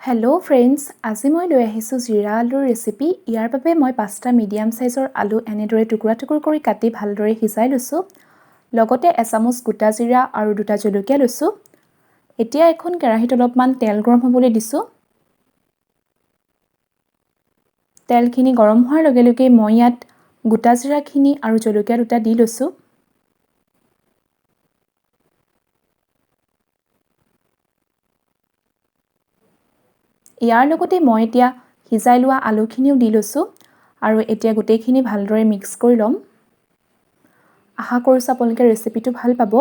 Hello' friends, আজি মই লৈ আহিছোঁ জিৰা আলুৰ ৰেচিপি। ইয়াৰ বাবে মই 5টা মিডিয়াম চাইজৰ আলু এনেদৰে টুকুৰা টুকুৰ কৰি কাটি ভালদৰে সিজাই লৈছোঁ। লগতে এচামুচ গোটা জিৰা আৰু 2টা জলকীয়া লৈছোঁ। এতিয়া এখন কেৰাহীত অলপমান তেল গৰম হ'বলৈ দিছোঁ। তেলখিনি গৰম হোৱাৰ লগে লগে মই ইয়াত গোটা জিৰাখিনি আৰু জলকীয়া 2টা দি লৈছোঁ। ইয়াৰ লগতে মই এতিয়া সিজাই লোৱা আলুখিনিও দি লৈছোঁ আৰু এতিয়া গোটেইখিনি ভালদৰে মিক্স কৰি ল'ম। আশা কৰিছোঁ আপোনালোকে ৰেচিপিটো ভাল পাব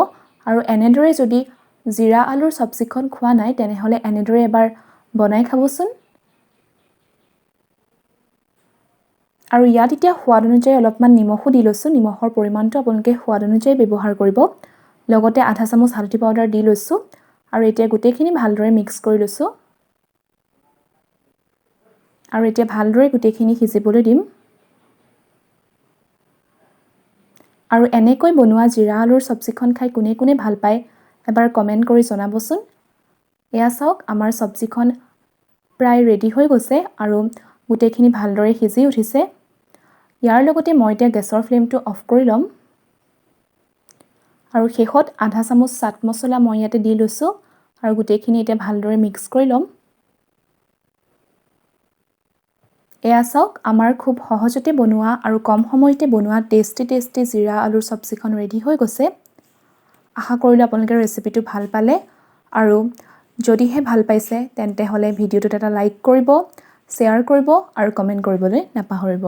আৰু এনেদৰে যদি জিৰা আলুৰ চব্জিখন খোৱা নাই তেনেহ'লে এনেদৰে এবাৰ বনাই খাবচোন। আৰু ইয়াত এতিয়া সোৱাদ অনুযায়ী অলপমান নিমখো দি লৈছোঁ। নিমখৰ পৰিমাণটো আপোনালোকে সোৱাদ অনুযায়ী ব্যৱহাৰ কৰিব। লগতে আধা চামুচ হালধি পাউডাৰ দি লৈছোঁ আৰু এতিয়া গোটেইখিনি ভালদৰে মিক্স কৰি লৈছোঁ। আৰু এতিয়া ভালদৰে গোটেইখিনি সিজিবলৈ দিম। আৰু এনেকৈ বনোৱা জিৰা আলুৰ চব্জিখন খাই কোনে কোনে ভাল পায় এবাৰ কমেণ্ট কৰি জনাবচোন। এয়া চাওক, আমাৰ চব্জিখন প্ৰায় ৰেডি হৈ গৈছে আৰু গোটেইখিনি ভালদৰে সিজি উঠিছে। ইয়াৰ লগতে মই এতিয়া গেছৰ ফ্লেমটো অফ কৰি ল'ম। আৰু শেষত আধা চামুচ চাট মছলা মই ইয়াতে দি লৈছোঁ আৰু গোটেইখিনি এতিয়া ভালদৰে মিক্স কৰি ল'ম। এয়া চাওক, আমাৰ খুব সহজতে বনোৱা আৰু কম সময়তে বনোৱা টেষ্টি টেষ্টি জিৰা আলুৰ চব্জিখন ৰেডি হৈ গৈছে। আশা কৰিলোঁ আপোনালোকে ৰেচিপিটো ভাল পালে আৰু যদিহে ভাল পাইছে তেন্তে হ'লে ভিডিঅ'টোত এটা লাইক কৰিব, শ্বেয়াৰ কৰিব আৰু কমেণ্ট কৰিবলৈ নাপাহৰিব।